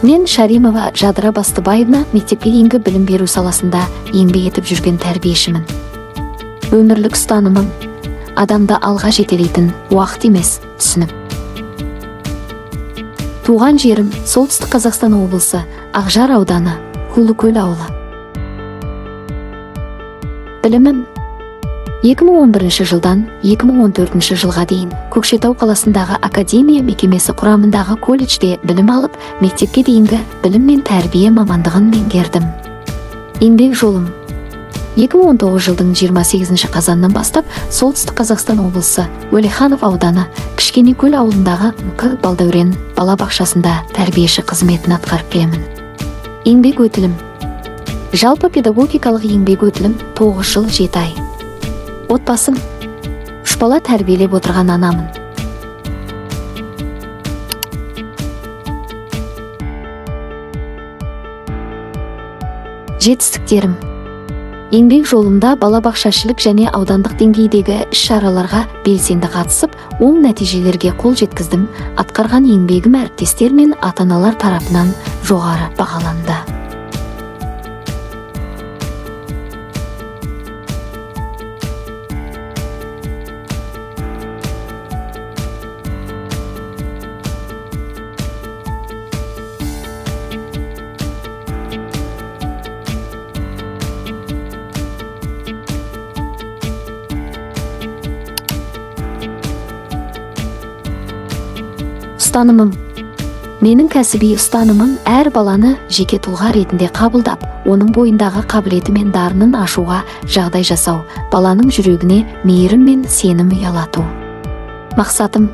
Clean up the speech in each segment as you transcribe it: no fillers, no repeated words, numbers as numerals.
Мен, Шаримова Жадыра Бастыбаевна, мектепке дейінгі білім беру саласында еңбек етіп жүрген тәрбиешімін. Өмірлік ұстанымым: адамды алға жетелейтін уақыт емес, түсінік. Туған жерім: Солтүстік Қазақстан облысы, Ақжар ауданы, Кулыкөл ауылы. Білімім: 2011 жылдан 2014 жылға дейін Көкшетау қаласындағы академия мекемесі құрамындағы колледжде білім алып, мектепке дейінгі білім мен тәрбие мамандығын меңгердім. Еңбек жолым: 2019 жылдың 28 қазанынан бастап Солтүстік Қазақстан облысы, Уәлиханов ауданы, Кішкенекөл ауылындағы МК Балдәурен балабақшасында тәрбиеші қызметін атқарып келемін. Еңбек өтілім: жалпы педагогикалық еңбек өтілім 9 жыл 7 ай. Отбасым: үш бала тәрбиелеп отырған анамын. Жетістіктерім: еңбек жолымда балабақшашілік және аудандық деңгейдегі іс-шараларға белсенді қатысып, оң нәтижелерге қол жеткіздім. Атқарған еңбегім әріптестер мен ата-аналар тарапынан жоғары бағаланды. Ұстанымым: менің кәсіби ұстанымым: әр баланы жеке тұлға ретінде қабылдап, оның бойындағы қабілеті мен дарынын ашуға жағдай жасау, баланың жүрегіне мейірім мен сенім ұялату. Мақсатым: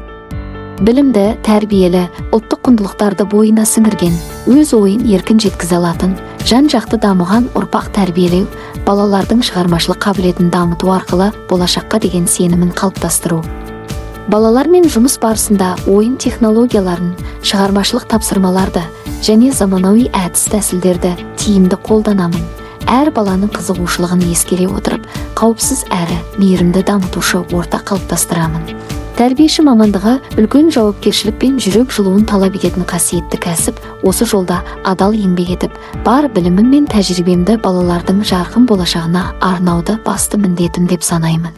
білімді, тәрбиелі, ұлттық құндылықтарды бойына сіңірген, өз ойын еркін жеткізе алатын, жан жақты дамыған ұрпақ тәрбиелеу, балалардың шығармашылық қабілетін дамыту арқылы болашаққа деген сенімін қалыптастыру. Балалармен жұмыс барысында ойын технологияларын, шығармашылық тапсырмаларды және заманауи әдіс тәсілдерді тиімді қолданамын. Әр баланың қызығушылығын ескере отырып, қауіпсіз әрі мейірімді дамытушы орта қалыптастырамын. Тәрбиеші мамандығы үлкен жауапкершілік пен жүрек жылуын талап ететін қасиетті кәсіп. Осы жолда адал еңбек етіп, бар білімім мен тәжірибемді балалардың жарқын болашағына арнауды басты міндетім деп санаймын.